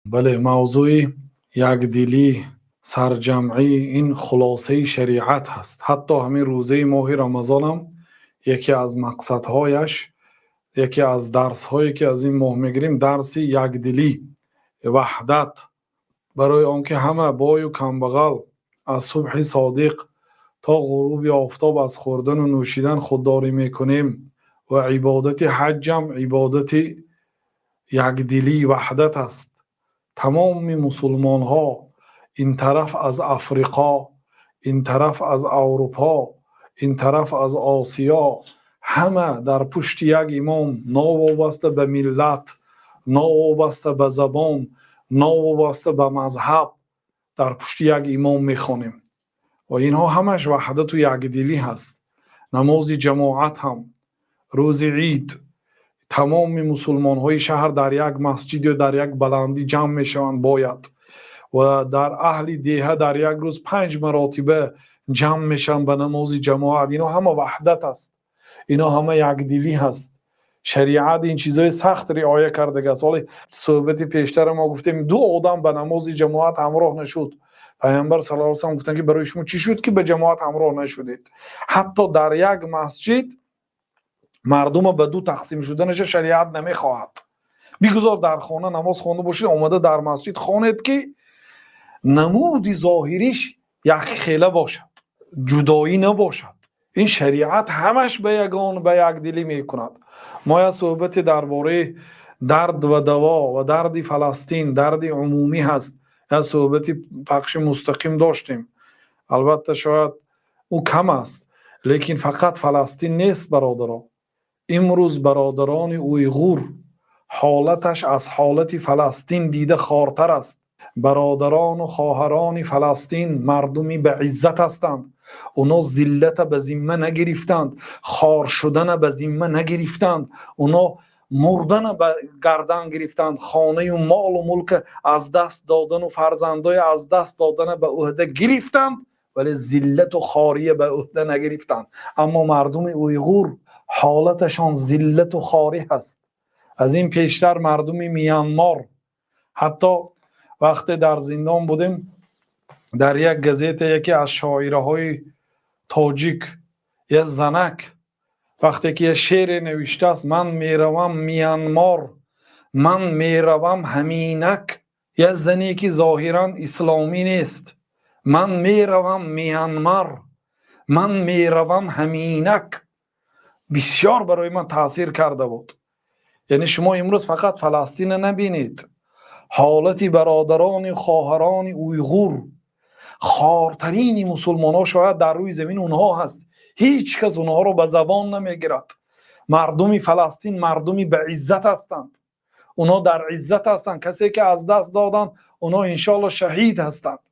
Бале, мавзӯи якдилӣ, сарҷамъӣ ин хулосаи шариат ҳаст. Ҳатто ҳамин рӯзаи моҳи Рамазон ҳам яке аз мақсадҳояш, яке аз дарсҳое ки аз ин моҳ мегирем, дарси якдилӣ, ваҳдат, барои онки ҳама бой ва камбағал аз субҳи содиқ то ғуруби офтоб аз хӯрдан ва нӯшидан худдорӣ мекунем ва ибодати ҳаҷ ҳам ибодати якдилӣ, ваҳдат аст. Тамоми мусулмонҳо ин тараф аз Африқо, ин тараф аз Аврупо, ин тараф аз Осиё, ҳама дар пушти як имом, новобаста ба миллат, новобаста ба забон, новобаста ба мазҳаб, дар пушти як имом мехонем ва инҳо ҳамаш ваҳдат ва якдилӣ ҳаст. Намози ҷамоат ҳам, рӯзи Ид тамоми мусулмонҳои шаҳр дар як масҷид ё дар як баландӣ ҷамъ мешаванд бояд, ва дар аҳли деҳа дар як рӯз 5 маротиба ҷамъ мешаванд ба намози ҷамоат. Инҳо ҳама ваҳдат аст, инҳо ҳама якдилӣ ҳаст. Шариат ин чизҳои сахт риоят кардааст. Ҳоло суҳбати пештар мо гуфтем ду одам ба намози ҷамоат ҳамроҳ нашуд. Паёмбар саллаллоҳу алайҳи васаллам гуфтанд ки барои шумо чӣ шуд ки ба ҷамоат ҳамроҳ нашудед? Ҳатто дар як масҷид мардум ба ду тақсим шуданаш шариат намехоҳад. Бигузор дар хона намоз хонда бошед, омада дар масҷид хонед ки намуди зоҳириш як хела бошад, ҷудоӣ набошад. Ин шариат ҳамаш ба ягон ба якдилӣ мекунад. Мо як суҳбате дар бораи дард ва даво ва дарди Фаластин, дарди умумӣ ҳаст. Як суҳбати пахши мустақим доштем. Албатта шояд ӯ кам аст, лекин фақат Фаластин нест, бародарон. Имрӯз бародарони уйғур ҳолаташ аз ҳолати Фаластин дида хортар аст. Бародарон ва хоҳарони Фаластин мардуме ба иззат ҳастанд. Онҳо зиллатро ба зимма нагирифтанд, хор шуданро ба зимма нагирифтанд, онҳо мурданро ба гардан гирифтанд, хона ва мол ва мулк аз даст додан ва фарзандон аз даст доданро ба уҳда гирифтанд, вале зиллат ва хорӣ ба уҳда нагирифтанд. Аммо мардуми уйғур ҳолаташон зиллат ва хорӣ ҳаст. Аз ин пештар мардуми Мянмар, ҳатто вақте дар зиндон будем, дар як газета яке аз шоираҳои тоҷик, як занак, вақте ки як шеъре навиштааст: «Ман меравам Мянмар, ман меравам ҳаминак». Як зане ки зоҳиран исломӣ нест: «Ман меравам Мянмар, ман меравам ҳаминак». Бисёр барои ман таъсир карда буд. Яъне шумо имрӯз фақат Фаластинро набинед, ҳолати бародарон ва хоҳарони уйғур, хортарин мусулмонҳо шояд дар рӯи замин онҳо ҳаст. Ҳеҷ кас онҳоро ба забон намегирад. Мардуми Фаластин мардуми ба иззат ҳастанд. Онҳо дар иззат ҳастанд. Касе ки аз даст доданд, онҳо иншооллоҳ шаҳид ҳастанд.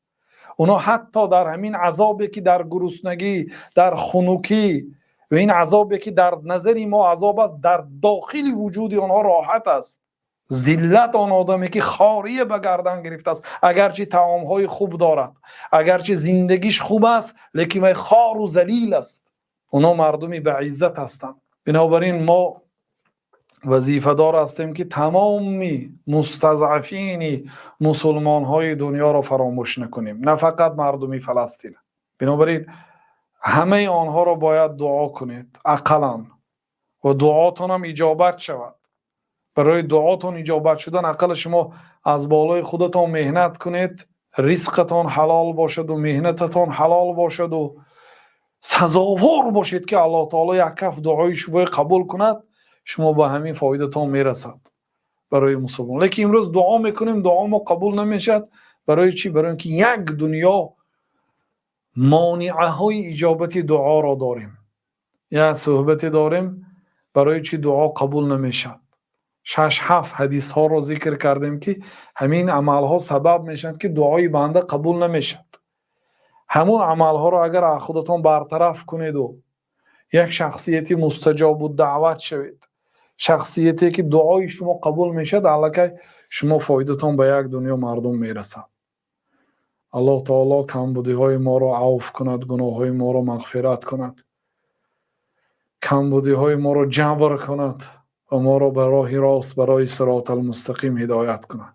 Онҳо ҳатто дар ҳамин азобе ки дар гуруснагӣ, дар хунукӣ ва ин азобе ки дар назари мо азоб аст, дар дохили вуҷуди онҳо роҳат аст. Зиллат он одаме ки хорӣ ба гардан гирифтааст, агарчи таомҳои хуб дорад, агарчи зиндагиаш хуб аст, лекин вай хор ва залил аст. Онҳо мардуми ба иззат ҳастанд. Бинобар ин мо вазифадор ҳастем ки тамоми мустазъафини мусулмонҳои дунёро фаромӯш накунем, на фақат мардуми Фаластин. Бинобар ин ҳамаи онҳоро бояд дуо кунед ақаллан, ва дуоатон ҳам иҷобат шавад. Барои дуоатон иҷобат шудан ақаллан шумо аз болои худатон меҳнат кунед, ризқатон ҳалол бошад ва меҳнататон ҳалол бошад ва сазовор бошед ки Аллоҳи таъоло як каф дуои шуморо қабул кунад, шумо ба ҳамин фоидатон мерасад барои мусулмон. Лекин имрӯз дуо мекунем, дуои мо қабул намешавад. Барои чӣ? Барои инки як дунё монеаҳои иҷобати дуоро дорем. Як суҳбате дорем барои чӣ дуо қабул намешавад. 6-7 ҳадисҳоро зикр кардем ки ҳамин амалҳо сабаб мешаванд ки дуои банда қабул намешавад. Ҳамон амалҳоро агар аз худатон бартараф кунед ва як шахсияти мустаҷобуд даъват шавед, шахсияте ки дуои шумо қабул мешавад, аллакай шумо фоидатон ба як дунё мардум мерасад. Аллоҳ таъоло камбудиҳои моро авф кунад, гуноҳҳои моро мағфират кунад, камбудиҳои моро ҷабр кунад ва моро ба роҳи рост, ба роҳи сироти мустақим ҳидоят кунад.